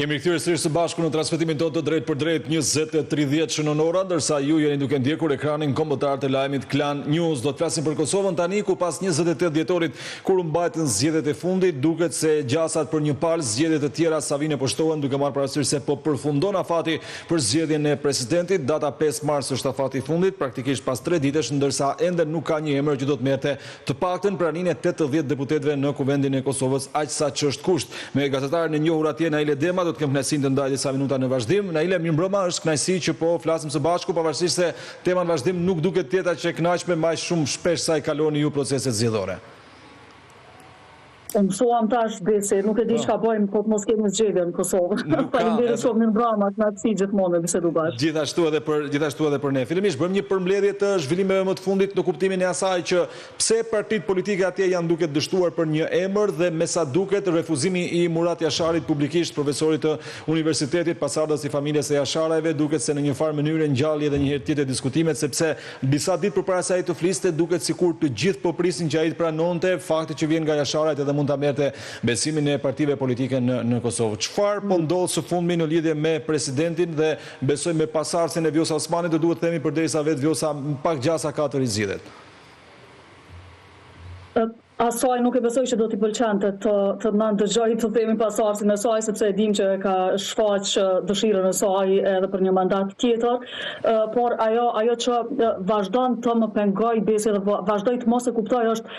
Jemi rikthyer sërish së bashku në transmetimin tonë të drejtpërdrejtë 20:30 shënon ora, ndërsa ju jeni duke ndjekur ekranin kombëtar të lajmit Klan News. Do të flasim për Kosovën tani ku pas 28 dhjetorit kur u mbajtën zgjedhjet e fundit, duket se gjasat për një palë zgjedhje të tjera sa vijnë e po shtohen duke marrë parasysh se po përfundon afati për zgjedhjen e presidentit. Data 5 mars është afati i fundit, praktikisht pas 3 ditësh, ndërsa ende nuk ka një emër që do të merrte Të paktën praninë e 80 deputetëve në Kuvendin e Kosovës, aq sa ç'është kusht. Me gazetaren e njohur atje, Naile Dema, do të kem kënaqësinë të ndaj disa minuta në vazhdim. Naile, mirëmbrëma, është kënaqësi që po flasim së bashku, pavarësisht se tema në vazhdim nuk duket të jetë aq e kënaqshme, me aq shumë shpesh sa i kaloni ju proceset zgjedhore. U mësuam tash, Besi, nuk e di çka bëjmë po të mos kemi zgjedhje në Kosovë. Faleminderit shumë, mirëmbrëma, kënaqësi gjithmonë me bisedu bashkë. Gjithashtu edhe për gjithashtu edhe për ne. Fillimisht bëjmë një përmbledhje të zhvillimeve më të fundit në kuptimin e asaj që pse partitë politike atje janë duke dështuar për një emër dhe me sa duket refuzimi i Murat Jasharit publikisht, profesorit të universitetit, pasardhës i familjes së Jasharajve, duket se në një farë mënyre ngjalli edhe një herë tjetër diskutimet sepse Disa ditë përpara se ai të fliste, duket sikur të gjithë po prisnin që ai të pranonte faktin që vjen nga Jasharajt edhe mund ta merrte besimin e partive politike në në Kosovë. Çfarë po ndodh së fundmi në lidhje me presidentin dhe besoj me pasardhësin e Vjosa Osmanit do duhet të themi përderisa vetë Vjosa pak gjasa ka të rizgjidhet. Asaj nuk e besoj që do t'i pëlqente të të na ndëgjojë të themi pasardhësin e saj, sepse e dimë që e ka shfaq dëshirën e saj edhe për një mandat tjetër, por ajo ajo që vazhdon të më pengojë Besi dhe vazhdoj të mos e kuptoj është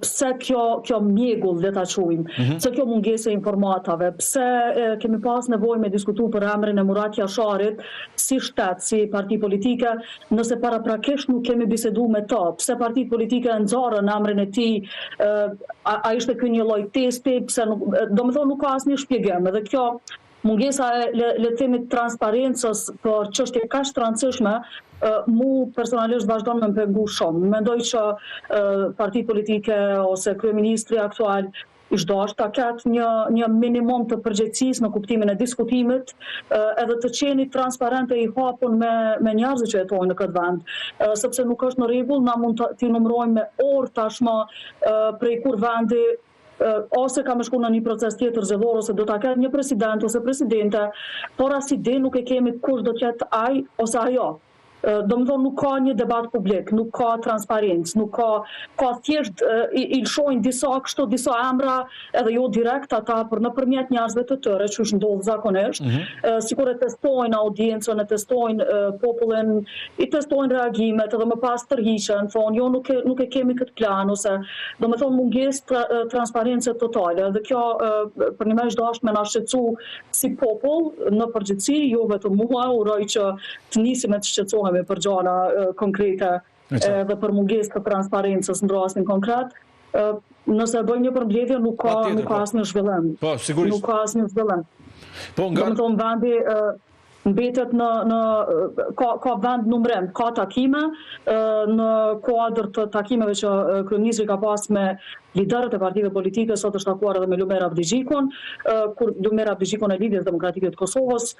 pse kjo kjo mjegull le ta quajmë, mm -hmm. pse kjo mungesë e informatave, pse kemi pas nevojë me diskutu për emrin e Murat Jasharit si shtet, si parti politike, Nëse paraprakisht nuk kemi bisedu me të, pse partitë politike e nxorën emrin e tij, a, a ishte ky një lloj testi, pse nuk, domethënë nuk ka asnjë shpjegim, edhe kjo mungesa e le, le të themi transparencës për çështje kaq të rëndësishme, mu personalisht vazhdon me më pengu shumë. Mendoj që partitë politike ose kryeministri aktual Ish dashtë ta ketë një një minimum të përgjegjësisë në kuptimin e diskutimit, edhe të qenit transparent e i hapun me me njerëzit që jetojnë në këtë vend, sepse nuk është në rregull, na mund t'i numërojmë me orë tashmë prej kur vendi ose ka me shku në një proces tjetër zgjedhor ose do ta ketë një president ose presidente, por as ide nuk e kemi kush do të jetë ai ose ajo. Domethënë nuk ka një debat publik, nuk ka transparencë, nuk ka ka thjesht i, i lëshojnë disa kështu disa emra edhe jo direkt ata por nëpërmjet njerëzve të tyre qysh ndodh zakonisht, mm -hmm. sikur e testojnë audiencën, e testojnë popullin, i testojnë reagimet edhe më pas tërhiqen, thonë jo nuk e nuk e kemi këtë plan ose domethënë mungesë tra, transparence totale dhe kjo përnjëmend është dashtë me na shqetësu si popull në përgjithësi, jo vetëm mua, uroj që të nisim e të shqetësohemi për gjana konkrete edhe për mungesë të transparencës në rastin konkret. Nëse e bëjmë një përmbledhje nuk ka nuk ka po. asnjë zhvillim. Po, sigurisht. Nuk ka asnjë zhvillim. Po nga Domethënë vendi mbetet në në ka ka vend numërim, ka takime në kuadër të takimeve që kryeministri ka pas me liderët e partive politike, sot është takuar edhe me Lumir Abdixhikun, kur Lumir Abdixhikun e Lidhjes Demokratike të Kosovës,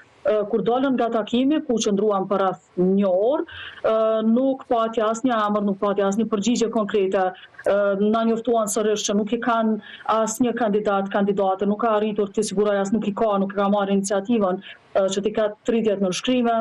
Kur dolën nga takimi, ku qëndruan për rreth një orë, nuk pati asnjë emër, nuk pati asnjë përgjigje konkrete. Na njoftuan sërish që nuk i kanë asnjë kandidat, kandidate, nuk ka arritur t'i sigurojë as nuk i ka, nuk e ka marrë iniciativën që t'i ketë 30 nënshkrime.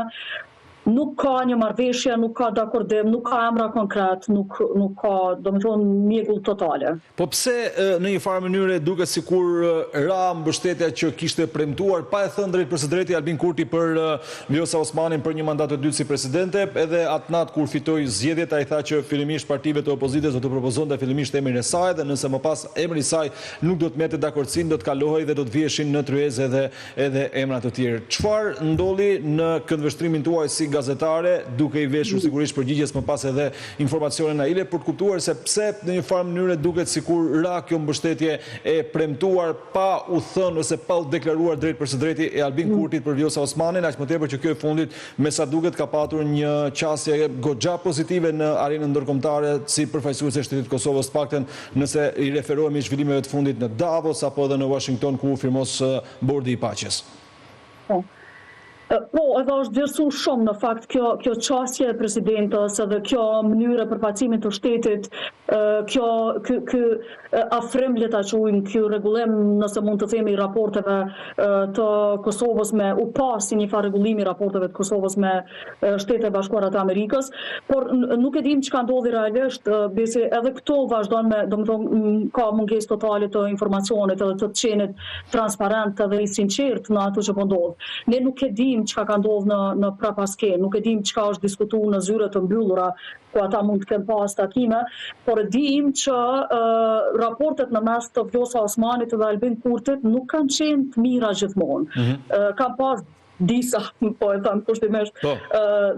Nuk ka një marrëveshje, nuk ka dakordim, nuk ka emra konkret, nuk nuk ka, domethënë mjegull totale. Po pse në një farë mënyre duket sikur ra mbështetja që kishte premtuar pa e thënë drejtpërsëdrejti Albin Kurti për Vjosa Osmanin për një mandat të dytë si presidente, edhe atë natë kur fitoi zgjedhjet ai tha që fillimisht partive të opozitës do të propozonte fillimisht emrin e saj dhe nëse më pas emri i saj nuk do të merrte dakordësinë do të kalohej dhe do të viheshin në tryezë edhe edhe emra të tjerë. Çfarë ndodhi në këndvështrimin tuaj si gazetare, duke i veshur sigurisht përgjigjes më pas edhe informacione Naile, për të kuptuar se pse në një farë mënyre duket sikur ra kjo mbështetje e premtuar pa u thënë ose pa u deklaruar drejtpërsëdrejti e Albin Kurtit për Vjosa Osmanin, aq më tepër që kjo e fundit me sa duket ka patur një qasje goxha pozitive në arenën ndërkombëtare si përfaqësuese e shtetit të Kosovës, të paktën Nëse i referohemi zhvillimeve të fundit në Davos apo edhe në Washington ku u firmos Bordi i Paqes. Po. Po, edhe është vlerësu shumë në fakt kjo kjo qasje e presidentes edhe kjo mënyrë e përfaqësimit të shtetit, kjo ky ky afrim le ta quajmë, ky rregullim nëse mund të themi i raporteve të Kosovës me u pa si një farë rregullimi i raporteve të Kosovës me Shtetet e Bashkuara të Amerikës, por nuk e dimë çka ndodhi realisht, besi edhe këtu vazhdon me, domethënë ka mungesë totale të informacionit edhe të të qenit transparent edhe i sinqertë në ato që po ndodh. Ne nuk e dimë çka ka ndodhur në në prapaskenë, nuk e dimë çka është diskutuar në zyre të mbyllura ku ata mund të kenë pas takime, por e dimë që raportet në mes të Vjosa Osmanit dhe Albin Kurtit nuk kanë qenë të mira gjithmonë. Mm -hmm. Kanë pas disa, po e them kushtimisht, po.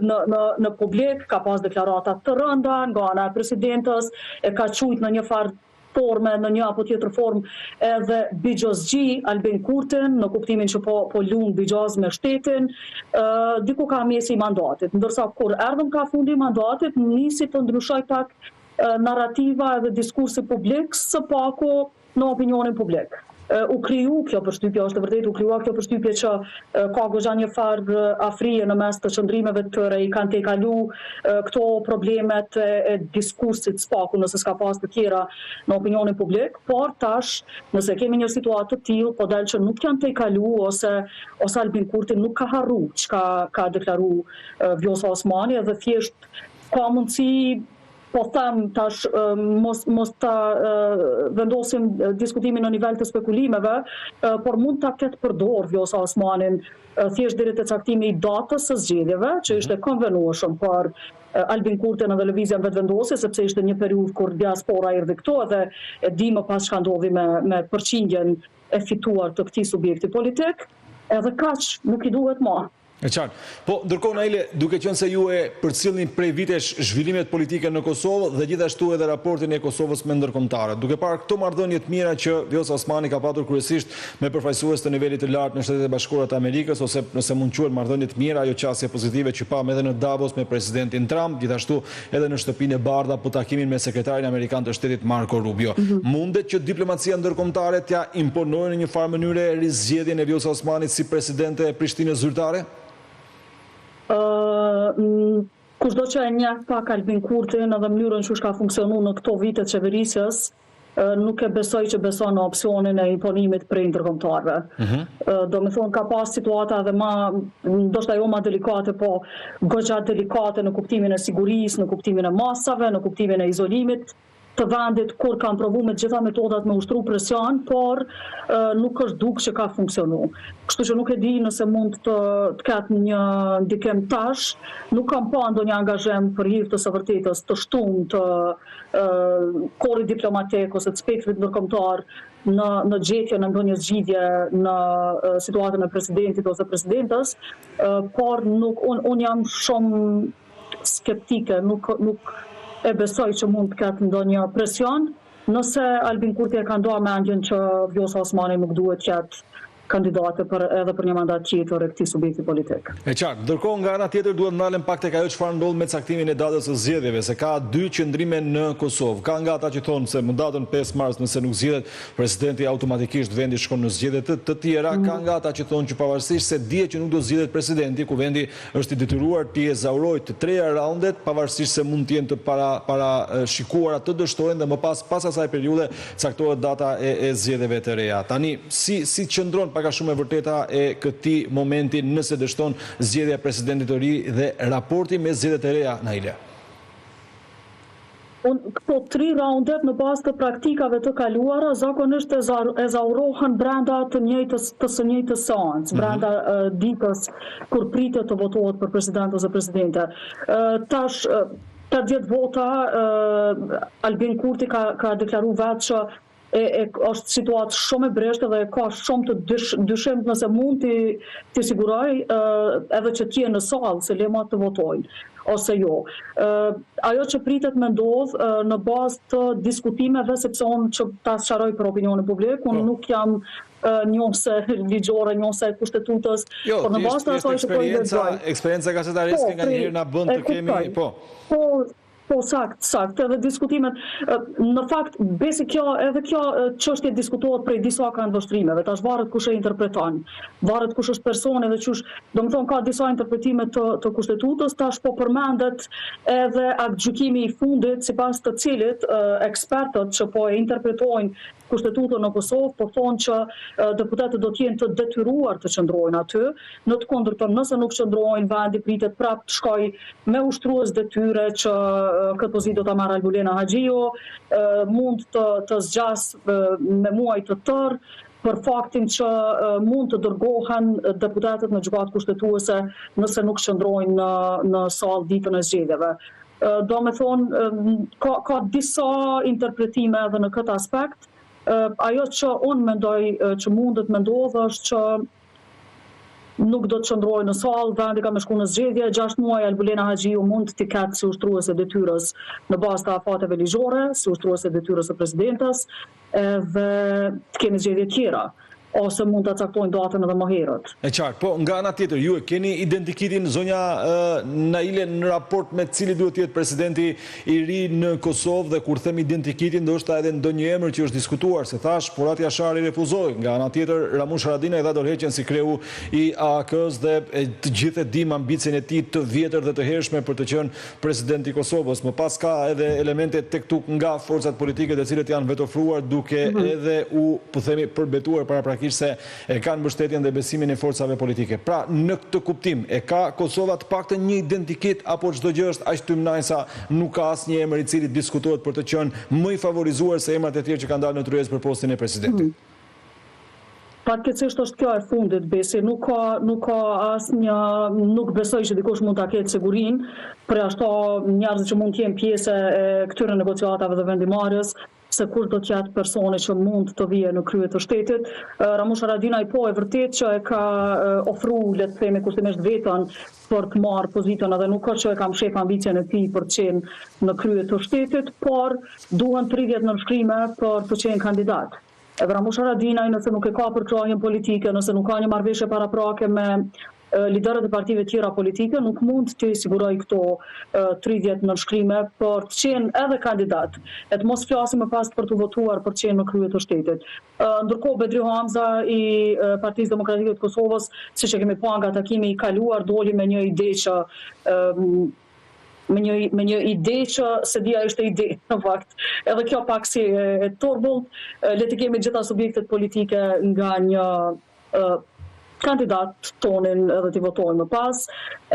në, në, në publik, ka pas deklarata të rënda nga ana e presidentes, e ka qujt në një farë forme, në një apo tjetër formë edhe bixhozxhi Albin Kurtin, në kuptimin që po po lun bixhoz me shtetin, ë diku ka mesi i mandatit. Ndërsa kur erdhëm ka fundi i mandatit, nisi të ndryshojë pak narrativa edhe diskursi publik, së paku në opinionin publik. U kriju kjo përshtypje, është e vërtetë u krijua kjo përshtypje që ka goxha një farë afrie në mes të qëndrimeve të tyre, i kanë tejkalu këto problemet e diskursit së paku nëse s'ka pas të tjera në opinionin publik, por tash nëse kemi një situatë të tillë, po del që nuk janë tejkalu ose ose Albin Kurti nuk ka harru çka ka deklaru Vjosa Osmani edhe thjesht ka mundësi Po them tash mos mos ta vendosim diskutimin në nivel të spekulimeve, por mund ta ketë përdorë Vjosa Osmanin thjesht deri te caktimi i datës së zgjedhjeve, që ishte mhm. konvenueshëm për Albin Kurtin edhe Lëvizjen Vetëvendosje, sepse ishte një periudhë kur diaspora erdhi këtu edhe e dimë pas çka ndodhi me me përqindjen e fituar të këtij subjekti politik, edhe kaq nuk i duhet ma. E qartë. Po, ndërkohë Naile, duke qenë se ju e përcillni prej vitesh zhvillimet politike në Kosovë dhe gjithashtu edhe raportin e Kosovës me ndërkombëtarët, duke parë këto marrëdhënie të mira që Vjosa Osmani ka patur kryesisht me përfaqësues të nivelit të lartë në Shtetet e Bashkuara të Amerikës ose nëse mund të quhen marrëdhënie të mira ajo qasje pozitive që pamë edhe në Davos me presidentin Trump, gjithashtu edhe në Shtëpinë e Bardhë apo takimin me sekretarin amerikan të shtetit Marco Rubio. Mundet që diplomacia ndërkombëtare t'ia imponojë në një farë mënyre rizgjedhjen e Vjosa Osmanit si presidente e Prishtinës zyrtare? Kushdo që e njeh pak Albin Kurtin edhe mënyrën qysh ka funksionu në këto vite të qeverisjes, nuk e besoj që beson në opsionin e imponimit prej ndërkombëtarëve. Mm -hmm. Domethonë, ka pas situata edhe ma, ndoshta jo ma delikate, po goxha delikate në kuptimin e sigurisë, në kuptimin e masave, në kuptimin e izolimit të vendit, kur kanë provu me të gjitha metodat me ushtru presion, por nuk është duk që ka funksionu. Kështu që nuk e di nëse mund të, të ketë një ndikim tash, nuk kam pa ndonjë angazhim për hir të së vërtetës të shtumë të korit diplomatik ose të spektrit ndërkombëtar në në gjetjen e ndonjë zgjidhje në situatën e presidentit ose presidentes, por nuk unë un jam shumë skeptike, nuk nuk e besoj që mund të ketë ndonjë presion, nëse Albin Kurti e ka nda mendjen që Vjosa Osmani nuk duhet të jetë kandidate për edhe për një mandat tjetër e këtij subjekti politik. E qartë. Ndërkohë nga ana tjetër duhet të ndalem pak tek ajo çfarë ndodh me caktimin e datës së zgjedhjeve, se ka dy qëndrime në Kosovë. Ka nga ata që thonë se më datën 5 mars nëse nuk zgjidhet presidenti automatikisht vendi shkon në zgjedhje të, të tjera, ka nga ata që thonë që pavarësisht se dihet që nuk do zgjidhet presidenti, kuvendi është i detyruar t'i ezaurojë të treja raundet, pavarësisht se mund të jenë të para parashikuara të dështojnë dhe më pas pas asaj periudhe caktohet data e e zgjedhjeve të reja. Tani, si si qëndron pak a shumë e vërteta e këtij momenti nëse dështon zgjedhja e presidentit të ri dhe raporti me zgjedhjet e reja, Naile? Unë, këto tri raundet në bazë të praktikave të kaluara zakonisht ezaurohen brenda të njëjtës të së njëjtës seancë, mhm. brenda mm -hmm. ditës kur pritet të votohet për president ose presidente. Tash 80 vota Albin Kurti ka ka deklaru vetë që e, e është situatë shumë e brishtë dhe ka shumë të dysh, dyshimtë nëse mund t'i t'i sigurojë edhe që të jenë në sallë, se le ma të votojnë ose jo. Ajo që pritet me ndodh në bazë të diskutimeve, sepse unë që ta sqaroj për opinionin publik, unë po. nuk jam njohëse ligjore, njohëse e kushtetutës, jo, por në bazë të asaj që po i lexoj. Eksperienca gazetareske po, nganjëherë na bën të kemi, po. Po,. Po saktë, saktë, edhe diskutimet, në fakt, besi kjo, edhe kjo çështje diskutohet prej disa këndvështrimeve, tash varet kush e interpreton, varet kush është personi dhe qysh, domethonë ka disa interpretime të, të kushtetutës, tash po përmendet edhe aktgjykimi i fundit, sipas të cilit ekspertët që po e interpretojnë Kushtetutën në Kosovë po thonë që deputetët do të jenë të detyruar të qëndrojnë aty, në të kundërtën nëse nuk qëndrojnë, vendi pritet prapë të shkojë me ushtrues detyre që këtë pozitë do ta marrë Albulena Haxhiu, mund të të zgjasë me muaj të tërë për faktin që mund të dërgohen deputetët në Gjykatë Kushtetuese nëse nuk qëndrojnë në në sallë ditën e zgjedhjeve. Domethonë, ka, ka disa interpretime edhe në këtë aspekt. Ajo që unë mendoj që mundet me ndodhë është që nuk do të qëndrojnë në sallë, vendi ka me shku në zgjedhje, 6 muaj Albulena Haxhiu mund t'i ketë si ushtruese e detyrës në bazë të afateve ligjore, si ushtruese e detyrës së presidentes, edhe të kemi zgjedhje tjera ose mund ta caktojnë datën edhe më herët. E qartë. Po, nga ana tjetër, ju e keni identikitin zonja Naile në raport me cili duhet të jetë presidenti i ri në Kosovë dhe kur them identikitin ndoshta edhe ndonjë emër që është diskutuar, se thashë Murat Jashari refuzoi, nga ana tjetër Ramush Haradinaj dha dorëheqjen si kreu i AAK-së dhe të gjithë e dimë ambicien e tij të vjetër dhe të hershme për të qenë President i Kosovës. Më pas ka edhe elemente tek-tuk nga forcat politike të cilët janë vetofruar duke edhe u, po themi, përbetuar paraprakisht se e kanë mbështetjen dhe besimin e forcave politike. Pra, në këtë kuptim, e ka Kosova të paktën një identikit apo çdo gjë është aq tymnajë sa nuk ka asnjë emër i cili diskutohet për të qenë më i favorizuar se emrat e tjerë që kanë dalë në tryezë për postin e presidentit? Fatkeqësisht është kjo e fundit, Besi, nuk ka nuk ka asnjë, nuk besoj që dikush mund ta ketë sigurinë, përjashto njerëzit që mund të jenë pjesë e këtyre negociatave dhe vendimmarrjes, se kush do të jetë personi që mund të vijë në krye të shtetit. Ramush Haradinaj po e vërtetë që e ka ofru, le të themi kushtimisht veten për të marrë pozitën edhe nuk është që e ka mshef ambicien e tij për të qenë në krye të shtetit, por duhen 30 nënshkrime për të qenë kandidat. Edhe Ramush Haradinaj nëse nuk e ka përkrahjen politike, nëse nuk ka një marrëveshje paraprake me liderët e partive tjera politike, nuk mund t'i sigurojë këto 30 nënshkrime për të qenë edhe kandidat, e të mos flasim më pas për t'u votuar për të qenë në krye të shtetit. Ndërkohë Bedri Hamza i Partisë Demokratike të Kosovës, siç e kemi pa nga takimi i kaluar, doli me një ide që me një me një ide që s'e di a ishte ide në fakt. Edhe kjo pak si e, e turbullt, le të kemi gjitha subjektet politike nga një e, kandidat tonin edhe t'i votojmë më pas.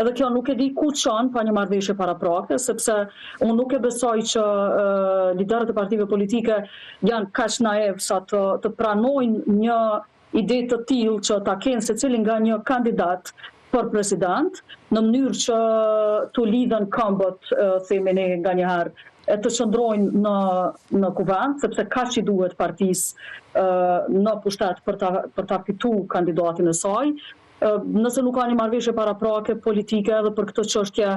Edhe kjo nuk e di ku çon pa një marrëveshje paraprake, sepse unë nuk e besoj që e, liderët e partive politike janë kaq naiv sa të të pranojnë një ide të tillë që ta kenë secili nga një kandidat për president, në mënyrë që t'u lidhen këmbët, themi ne nganjëherë, e të qëndrojnë në në kuvend, sepse kaq i duhet partisë në pushtet për ta për ta fitu kandidatin e saj. Nëse nuk ka një marrëveshje paraprake politike edhe për këtë çështje,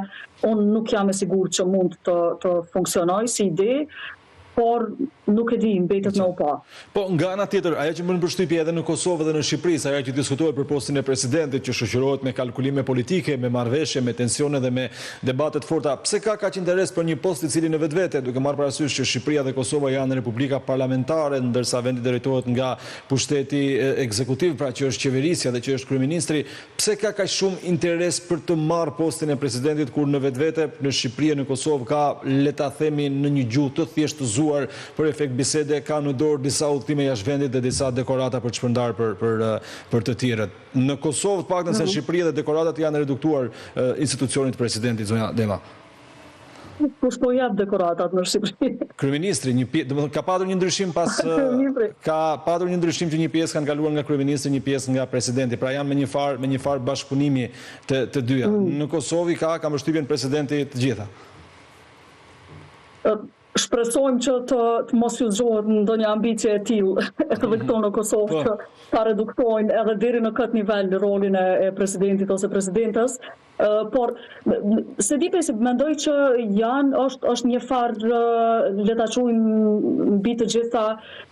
unë nuk jam e sigurt që mund të të funksionojë si ide. Por, nuk e di, mbetet me u pa. Po, nga ana tjetër, ajo që më bën përshtypje edhe në Kosovë edhe në Shqipëri, sa herë që diskutohet për postin e presidentit, që shoqërohet me kalkulime politike, me marrëveshje, me tensione dhe me debate të forta, pse ka kaq interes për një post i cili në vetvete, duke marrë parasysh që Shqipëria dhe Kosova janë republika parlamentare, ndërsa vendi drejtohet nga pushteti ekzekutiv, pra që është qeverisja dhe që është kryeministri, Pse ka kaq shumë interes për të marrë postin e presidentit kur në vetvete në Shqipëri e në Kosovë ka, le ta themi në një gjuhë të thjeshtëzuar për efekt bisede, ka në dorë disa udhëtime jashtë vendit dhe disa dekorata për të shpërndarë për për për të tjerët. Në Kosovë të paktën se në Shqipëri edhe dekoratat i janë reduktuar institucionit të presidentit, zonja Dema. Kush po jep dekoratat në Shqipëri? Kryeministri, një pjesë, domethënë ka patur një ndryshim pas ka patur një ndryshim që një pjesë kanë kaluar nga kryeministri, një pjesë nga presidenti. Pra janë me një farë me një farë bashkëpunimi të të dyja. Mm. Në Kosovë i ka kam përshtypjen presidenti të gjitha. Shpresojmë që të, të mos ju zgjohet ndonjë ambicie e tillë edhe mhm. këtu në Kosovë po. që ta reduktojnë edhe deri në këtë nivel rolin e, e presidentit ose presidentes. Por, s'e di pse mendoj që janë, është, është një farë, le ta quajmë mbi të gjitha,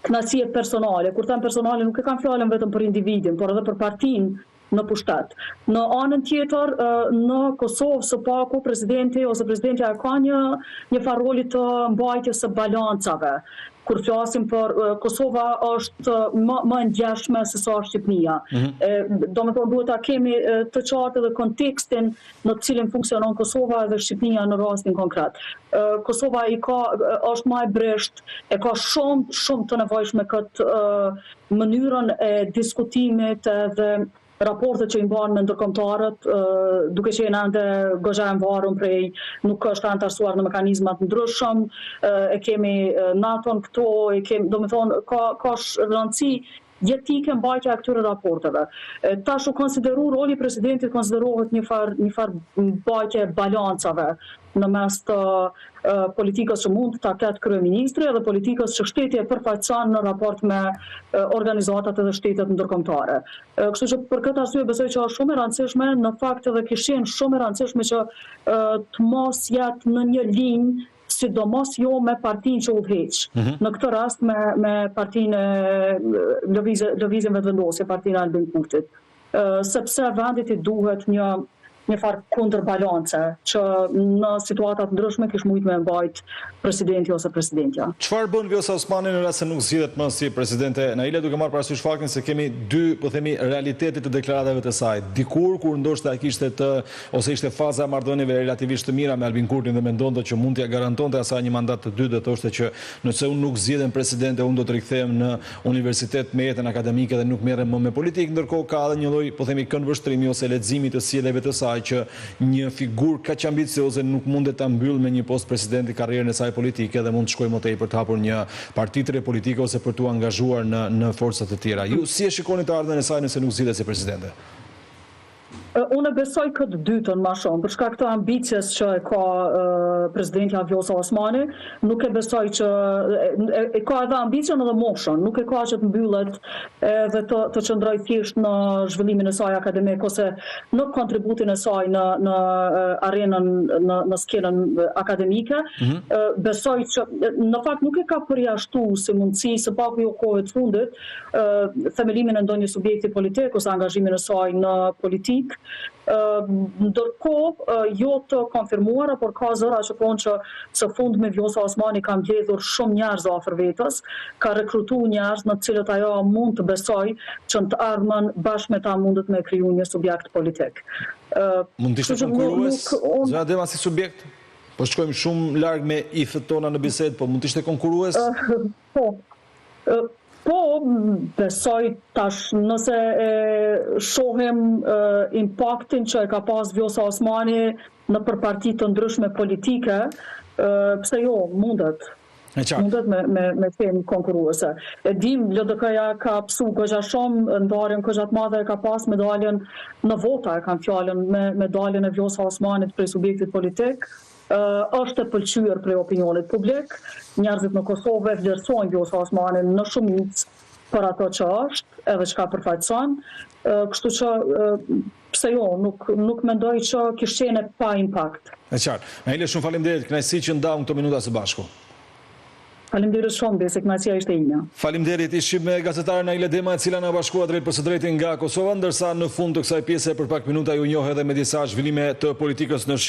kënaqësie personale. Kur them personale, nuk e kam fjalën vetëm për individin, por edhe për partinë. në pushtet. Në anën tjetër, në Kosovë së paku presidenti ose presidentja e ka një një farë roli të mbajtjes së balancave. Kur flasim për Kosova është më më e ndjeshme se sa Shqipënia. Mm -hmm. Domethënë duhet ta kemi të qartë edhe kontekstin në të cilin funksionon Kosova edhe Shqipënia në rastin konkret. Kosova i ka është më e brishtë, e ka shumë shumë të nevojshme këtë mënyrën e diskutimit edhe raportet që i mban me ndërkombëtarët, duke qenë ende goxha e varur prej nuk është anëtarësuar në mekanizma të ndryshëm, e kemi NATO-n këtu, e kemi, domethënë ka ka rëndësi jetike mbajtja e këtyre raporteve. Tash u konsideru roli i presidentit konsiderohet një farë një farë mbajtje e balancave në mes të politikës që mund ta ketë kryeministri edhe politikës që shteti e përfaqëson në raport me organizatat edhe shtetet ndërkombëtare. Kështu që për këtë arsye besoj që është shumë e rëndësishme, në fakt edhe kish qenë shumë e rëndësishme që të mos jetë në një linjë sidomos jo me partinë që udhëheq. Mm -hmm. Në këtë rast me me partinë e Lëvizje Lëvizjen Vetëvendosje, partinë e Albin Kurtit. Sepse vendit i duhet një një farë kundërbalance që në situata të ndryshme kish mujt me mbajt presidenti ose presidentja. Çfarë bën Vjosa Osmani në rast se nuk zgjidhet më si presidente Naile, duke marrë parasysh faktin se kemi dy, po themi, realitete të deklaratave të saj. Dikur kur ndoshta e kishte të ose ishte faza e marrëdhënieve relativisht të mira me Albin Kurtin dhe mendonte që mund t'ia garantonte asaj një mandat të dytë dhe thoshte që nëse unë nuk zgjidhem presidente unë do të rikthehem në universitet me jetën akademike dhe nuk merrem më me politikë, ndërkohë ka edhe një lloj, po themi, këndvështrimi ose leximi të sjelljeve të saj që një figurë kaq ambicioze nuk mundet ta mbyllë me një post presidenti karrierën e saj politike dhe mund të shkojë më tej për të hapur një parti të re politike ose për t'u angazhuar në në forca të tjera. Ju si e shikoni të ardhmen e saj nëse nuk zgjidhet si presidente? Unë e besoj këtë dytën ma shumë, për shkak të ambicies që e ka presidentja Vjosa Osmani, nuk e besoj që e ka edhe ambicien edhe moshën, nuk e ka që të mbyllet edhe të të qëndrojë thjesht në zhvillimin e saj akademik ose në kontributin e saj në në arenën në në skenën akademike. Mm -hmm. Besoj që në fakt nuk e ka përjashtu si mundësi, së paku jo kohëve të fundit, themelimin e ndonjë subjekti politik ose angazhimin e saj në politikë. Ndërkohë, jo të konfirmuara, por ka zëra që thonë që së fundmi Vjosa Osmani ka mbledhur shumë njerëz afër vetes, ka rekrutu njerëz në të cilët ajo mund të besojë që në të ardhmen bashkë me ta mundet me kriju një subjekt politik. Mund të ishte konkurrues, zonja Dema si subjekt? Po shkojmë shumë larg me if-et tona në bisedë, po mund të ishte konkurrues? Po, Po, besoj tash nëse e shohim impaktin që e ka pas Vjosa Osmani nëpër parti të ndryshme politike, pse jo, mundet. E qartë. Mundet me me me qenë konkurruese. E dim LDK-ja ka pësu goxha shumë, ndarjen goxha të madhe e ka pas me daljen në vota e kam fjalën me me daljen e Vjosa Osmanit prej subjektit politik. Është e pëlqyer prej opinionit publik, njerëzit në Kosovë e vlerësojnë Vjosa Osmanin në shumicë për ato që është edhe çka përfaqëson, kështu që pse jo, nuk nuk mendoj që kish qenë pa impakt. E qartë. Naile, shumë faleminderit, kënaqësi që ndamë këto minuta së bashku. Faleminderit shumë Besi, kënaqësia ishte imja. Faleminderit, ishim me gazetaren Naile Dema e cila na bashkua drejtpërsëdrejti nga Kosova, ndërsa në fund të kësaj pjese për pak minuta ju njoh edhe me disa zhvillime të politikës në Shqipëri.